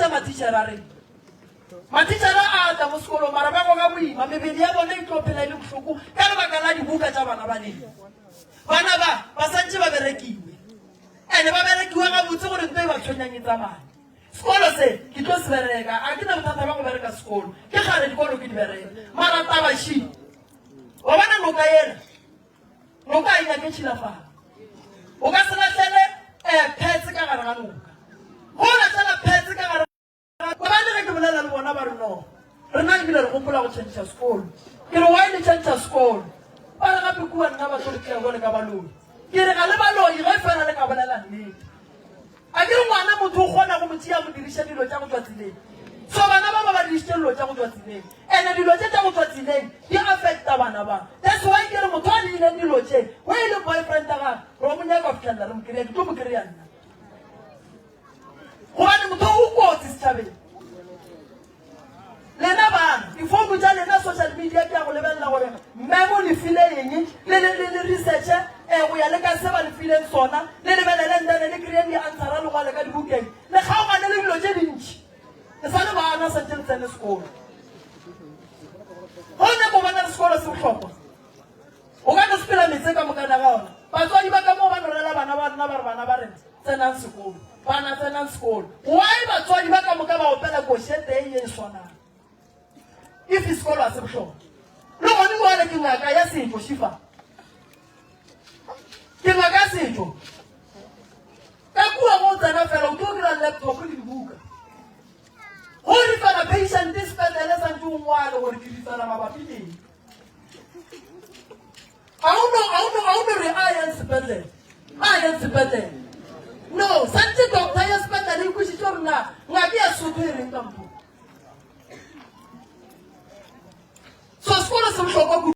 botša mathišere a rena. Mathišere a tla mo sekolong mara ba goga boima, mebele ya bona e tlo phela e le bohloko ka lebaka la dibuka tša bana ba lena. Bana ba ba santše ba berekiwe ene ba berekiwe gabotse gore nto e ba tshwenyang e tsamaye. Sekolo se ke tlo se bereka, a ke na bothata ba go bereka sekolo, ke kgale dikolo ke di bereka. Mara taba ši, wa bona noka yela, Noka ga e nyake tšhilafalo. O ka se lahlele um pads ka gare ga noka. Go lahlela pads ka gare ga ba le ge ke bolela le bona ba re no rena ebile re gopola go tšhentšha sekolo. Ke re why le tšhentšha sekolo? Ba re gape kua nna ba tlo re tšea jwale ka baloi. Ke re ga le baloi ge fela le ka bolela nnete. A ke re ngwana motho o kgona go mo tšea mo diriša dilo tša go tšwa tseleng. So bana ba ba ba dirišitše dilo tša go tšwa tseleng. Ene dilo tše tša go tšwa tseleng di affecta bana ba. That's why ke re motho a diileng dilo tše, we e le boyfriend ya gagwe, ro mo nyaka go fihlelela re mo kry-a, ke tlo mo kry-a nna. Gobane motho o kotsi setšhabeng. Lena bana, difounu tša lena, social media, ke ya go lebelela gore memo le file eng, le, le, le, le researche eh, go ya le ka se ba le fileng sona, le lebelele ntene le kry-eng di-answera le ngwale ka dibukeng, le kgaogane le dilo tše dintši. Le sa le bana santše le tsene sekolo. Go nyako bona re sekolo se bohlokwa. O ka no sepela metse ka mokana ga ona. Batswadi ba ka moo ba no rela bana ba rena ba re bana ba rena tsenang sekolo, bana tsenang sekolo. Why batswadi ba ka moka ba opela koši e tee ye e swanang? If sekolo ga se bohlokwa. Le gone jwale ke ngaka ya setšo šifa. Ke ngaka ya setšo. Ka kua go tsena fela o tlo kry-a laptop le dibuka. Go rifela patient sepetlele santse o ngwale gore ke rifela mabapi le eng. A o no, a o no, a o no re a yang sepetlele, a yang sepetlele. No, santse doctor ya sepetlele e kwešiše gore na ngaka ya Sotho e reng ka motho. So sekolo se bohlokwa kudu.